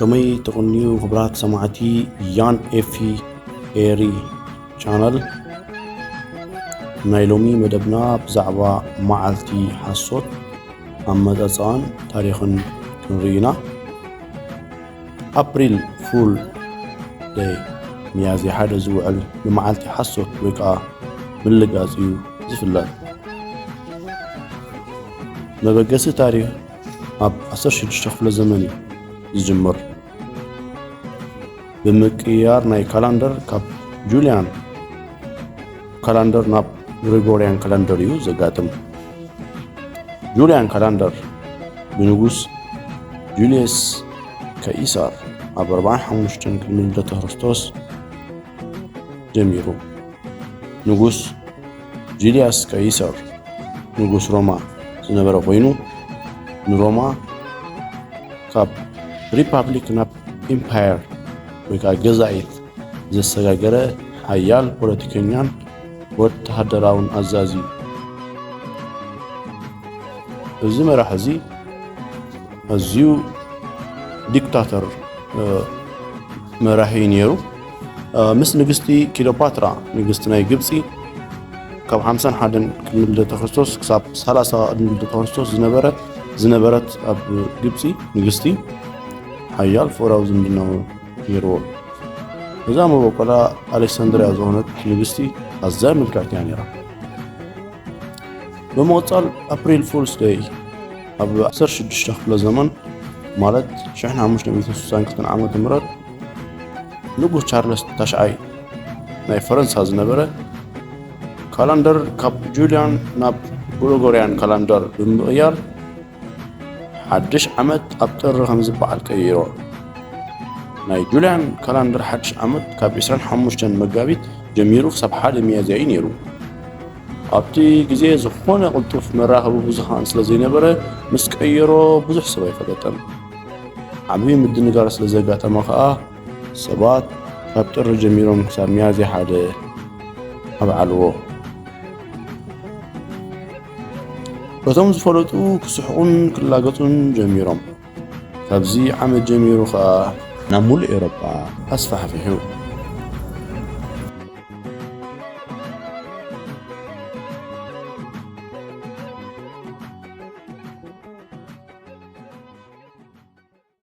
ከመይ ትቕንዩ ክቡራት ሰማዕቲ ያን ኤፊ ኤሪ ቻነል? ናይ ሎሚ መደብና ብዛዕባ መዓልቲ ሓሶት ኣመጻጽኣን ታሪኽን ክንርኢ ኢና። ኣፕሪል ፉል ደይ፣ ሚያዝያ ሓደ ዝውዕል ብመዓልቲ ሓሶት ወይ ከዓ ምልጋጽ እዩ ዝፍለጥ። መበገሲ ታሪኽ ኣብ ዓሰርተ ሽዱሽተ ክፍለ ዘመን እዩ ዝጅምር። ብምቅያር ናይ ካላንደር ካብ ጁልያን ካላንደር ናብ ግሪጎርያን ካላንደር እዩ ዘጋጥም። ጁልያን ካላንደር ብንጉስ ጁልየስ ከኢሳር ኣብ ኣርባዓን ሓሙሽተን ቅድሚ ልደተ ክርስቶስ ጀሚሩ። ንጉስ ጁልያስ ከይሰር ንጉስ ሮማ ዝነበረ ኮይኑ፣ ንሮማ ካብ ሪፓብሊክ ናብ ኢምፓየር ወይ ከዓ ገዛኢት ዘሰጋገረ ሓያል ፖለቲከኛን ወተሃደራውን ኣዛዚ እዩ። እዚ መራሒ እዚ ኣዝዩ ዲክታተር መራሒ ነይሩ። ምስ ንግስቲ ኪሎፓትራ ንግስቲ ናይ ግብፂ ካብ ሓምሳን ሓደን ቅድሚ ልደተ ክርስቶስ ክሳብ ሰላሳ ቅድሚ ልደተ ክርስቶስ ዝነበረ ዝነበረት ኣብ ግብፂ ንግስቲ ሓያል ፍቕራዊ ዝምድና ነይርዎም። እዛ መበቆላ ኣሌክሳንድርያ ዝኾነት ንግስቲ ኣዝያ ምልክዕቲ እያ ነይራ። ብምቕጻል ኣፕሪል ፉልስ ደይ ኣብ ዓሰርተ ሽዱሽተ ክፍለ ዘመን ማለት ሽሕን ሓሙሽተ ሚእትን ስሳን ክልተን ዓመተ ምህረት ንጉስ ቻርለስ ታሽዓይ ናይ ፈረንሳ ዝነበረ ካላንደር ካብ ጁልያን ናብ ግሪጎርያን ካላንደር ብምቕያር ሓድሽ ዓመት ኣብ ጥሪ ከም ዝበዓል ቀይሮ። ናይ ጁልያን ካላንደር ሓድሽ ዓመት ካብ ዕስራን ሓሙሽተን መጋቢት ጀሚሩ ክሳብ ሓደ ሚያዝያ እዩ ነይሩ። ኣብቲ ግዜ ዝኾነ ቅልጡፍ መራኸቢ ብዙሃን ስለ ዘይነበረ ምስ ቀየሮ ብዙሕ ሰብ ኣይፈለጠን። ዓብዪ ምድንጋር ስለ ዘጋጠመ ከኣ ሰባት ካብ ጥሪ ጀሚሮም ክሳብ ሚያዝያ ሓደ ኣብዓልዎ። እቶም ዝፈለጡ ክስሕቑን ክላገጹን ጀሚሮም። ካብዚ ዓመት ጀሚሩ ከኣ ናብ ሙሉእ ኤውሮጳ ኣስፋሕፊሑ።